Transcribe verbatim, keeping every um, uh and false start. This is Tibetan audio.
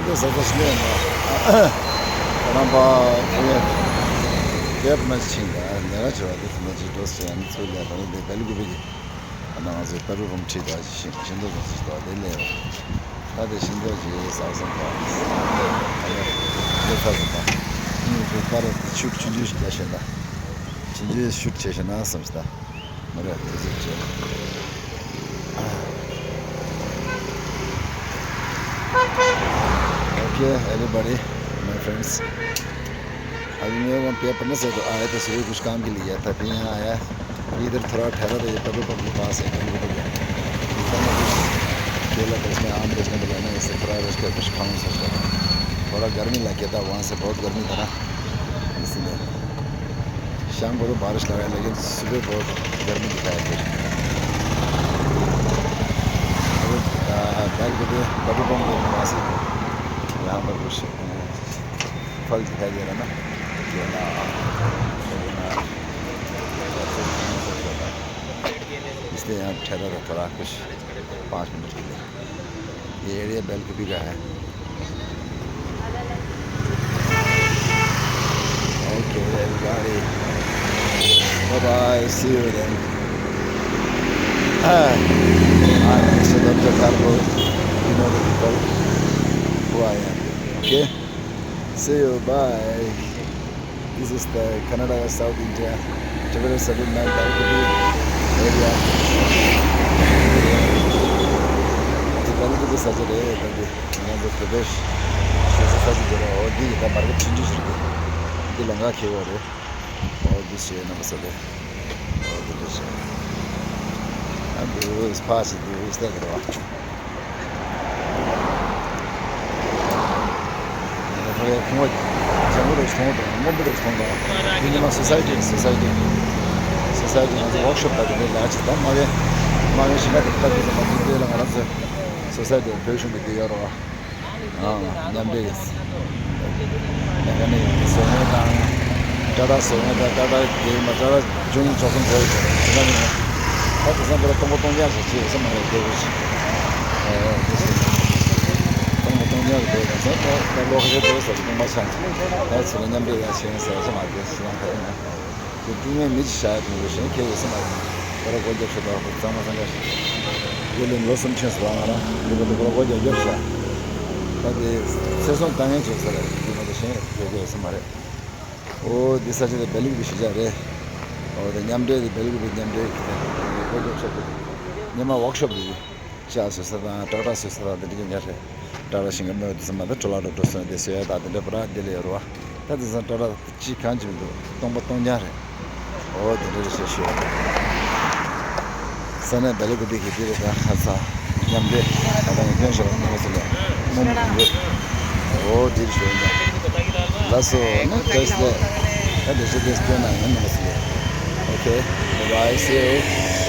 ས་ཆ་ཞིག་ནས་ན། ད་རང་པ་ཕ་ཡ་རྒྱལ་པོ་ན་ཅི་ཕྱིན་ད་ལས་ཀ་བྱེད་པ་དེ་ཚོ་ན་ཅི་འགྲོ་ཟེར་ཡང་ཚུར་ལས་རང་ལས་དེ་བལ་གི་བི་གི་ཨ་ན་ང་ཚོའི་པེ་ཏྲོལ་པམ་ཁྲིད་ད་ཅི་ཤིང་ཤིང་ཏོག་ཅིག་ཅིག་ད་དེ་ལས་ད་དེ་ཤིང་ཏོག་ཅིག་ཟག་སོང་ད་ལས་ད་ལས་ལས་ས་སོང་ད་ཨིན་ཚོ་ཀ་ར་ཆུ་ཆུ་ཆུ་ཞིག་ད་ཤེས་ད་ཆུ་ཆུ་ཤུ་བྱས་ཤེས་ན་བསམ་ཞིག་ད། Alright, this is Jay. Okay, everybody, my friends. अभी मैं वहाँ पे पढ़ने से तो आया तो सुबह कुछ काम के लिए गया था, फिर यहाँ आया। फिर इधर थोड़ा ठहरा तो ये पेट्रोल पंप के पास है, कहीं रुक गया। इधर में कुछ केला बेचने, आम बेचने को जाना, इससे थोड़ा रेस्ट कर, कुछ खाऊं सोच रहा था। थोड़ा गर्मी लग गया था, वहाँ से बहुत गर्मी था ना, इसलिए। शाम को तो बारिश लगा है, लेकिन सुबह बहुत गर्मी दिखाया फिर। अभी, आ, बैल को भी पेट्रोल पंप के पास ही यहाँ पर कुछ, अ, फल दिखाई दे रहा ना, केला, इसलिए यहाँ ठहरा था थोड़ा कुछ पाँच मिनट के लिए। ये एरिया बेलकुपी का है। Okay, everybody. Bye bye. See you then. Hi. I'm Mister Doctor Carlos. You know the people who I am. Okay? See you. Bye. This is the Karnataka, South India, Tibetan Settlement, Balgudi area. འདི་བལ་གི་འདི་ས་ཆ་རེད། ད་འདི་ང་ཚོ་བོད་པའི་ཞེ་ས་ས་ཆ་འདི་རེད། འོ་འདི་ཡི་ད་མར་གེ་ཆུང་ཆུང་ཞིག་རེད། འདི་ལམ་ཁ་འཁེལ་བ་རེད། འོ་འདི་ཞེས་ན་མ་ས་རེད། འོ་འདི་འདི་ཞེས། ཨ་འདི་ཕ་ཞིག་འདི་སྟེགས་རེད་བ། ཁོ་རེ་ཁོང་བ་ཅང་པོ་རེ་མཐོང་དང་སྔོན་པོ་རེ་མཐོང་དང་། འདི་ཉི་མ་སོ་སའི་ཊི་སོ་སའི་ཊི་སོ་སའི་ཊི་ང་ཚོ་ཝོག་ཤོབ་དང་དེ་འདྲའི་ལས་ཀ་བྱེད་དང་། མ་གི་མ་གི་ཞིང་ཁ་དེ་ལྟ་དུས་ཙམ་པ་དེ་འདྲའི་ལ་ང་རང་ཚོ་སོ་སའི་ཊི་བོད་གཞུང་གི་དེ་ཡོད་རེད་བ། ཨང་མཉམ་འབྲེལ་གྱི་ལས་ཀ་ནི་བཟོ་མཁན་དང་། ཊ་ཊ་བཟོ་མཁན་དང་། ཊ་ཊ་དེ་མ་ཊ་ཊ་ཇུན་ཆོག་གསུམ་བཟོ་ཡོད་ཀྱང་དེ་འདྲ་ནི་ད་དེང་སང་པོ་ར་སྟོང་པ་སྟོང་རྐྱང་ཞིག་བྱེད་ཡོད་ས་མ་རེད། དེ་བས་ཨ་དེ་སྟོང་པ་སྟོང་རྐྱང་ཞིག་བཟོ་ཡོད་ཀྱང་ད་ལོ་ཁ་ཤས་བཟོ་ཡོད་ས་རེད། སྟོང་པ་ཆགས་ད་ཚོ་ལ་མཉམ་འབྲེལ་ཡང་བྱེད་ཡིན་ཟེར་ས་མ་རེད། ཞེ་ལང་ཁ་ཡིན་ན། དེ་ཀུན་ངའི་མི་ཅི་བྱ་ཡ་དུ་གཞན་ཁྱེད་ཡོད་ས་མ་རེད། ད་ར་སྒོ་རྒྱབ་ཤོག་དང་གཙང་མ་སང་ག་ཞིག་དེ་ལས་ལོ་གསུམ་ཕྱིན་སོང་ང་རང་འདི་ག་དུ་གོ་སྒོ་རྒྱབ་རྒྱབ་ཤག་ད་དེ་ཚེ་སྲོག་ལྟ་ངན་བྱེད་ས་རེད། དེ་མ་གཏོགས་གཞན་ཡོད་ཡོད་ས་མ་རེད། ཨོ་འདི་ས་ཆ་དེ་བལ་ཡུལ་གྱི་གཞིས་ཆགས་རེད། ཨོ་དེ་མཉམ་འབྲེལ་དེ་བལ་ཡུལ་གྱི་མཉམ་འབྲེལ་གྱི་དེ་སྒོ་རྒྱབ་ཤོག་དེ་ཉི་མ་ཝོག་ཤོབ་དེ་ཅ་བཟོ་ས་དང་ཊ་ཊ་བཟོ་ས་དང་དེ་འདྲ་ཡོད་ཡ་རེད། ཊ་ཊ་ཞིང་ཁ་མོལ་དུ་ས་མ་ད་ཊོ་ལ་ཊོ་ཊོ་སོང་དེ་བཟོ་ཡ་ད་དེ་འདྲ་པ་ར་དེ་ལས་ཡོད་རེད་བ། ད་དེང་སང་ཊ་ཊ་ཅི་གང་ཅི་མི་འདུག་སྟོང་པ་སྟོང་རྐྱང་རེད། ཨོ་དེ་འདྲ་རེད་ཤག་ཤོད། ས་གནས་བལ་ཡུལ་གྱི་དེ་རེད། ད་ཁ་ཚ་མཉམ་འབྲེལ་ད་ལྟ་ངས་སྐྱོན་ཞིག་ལ་མནོ་ཟེར་ལ་མོ་མི་འདུག་ཨོ་དེ་ཤོད་ཡིན་ད། ལགས་སོ་ནི་བཀྲ་ཤིས་བདེ་ལེགས། ད་དེ་ཤོད་དེ་སྐྱོན་ན་ངས་མནོ་ཟེར་ལ། Okay, bye bye, see you.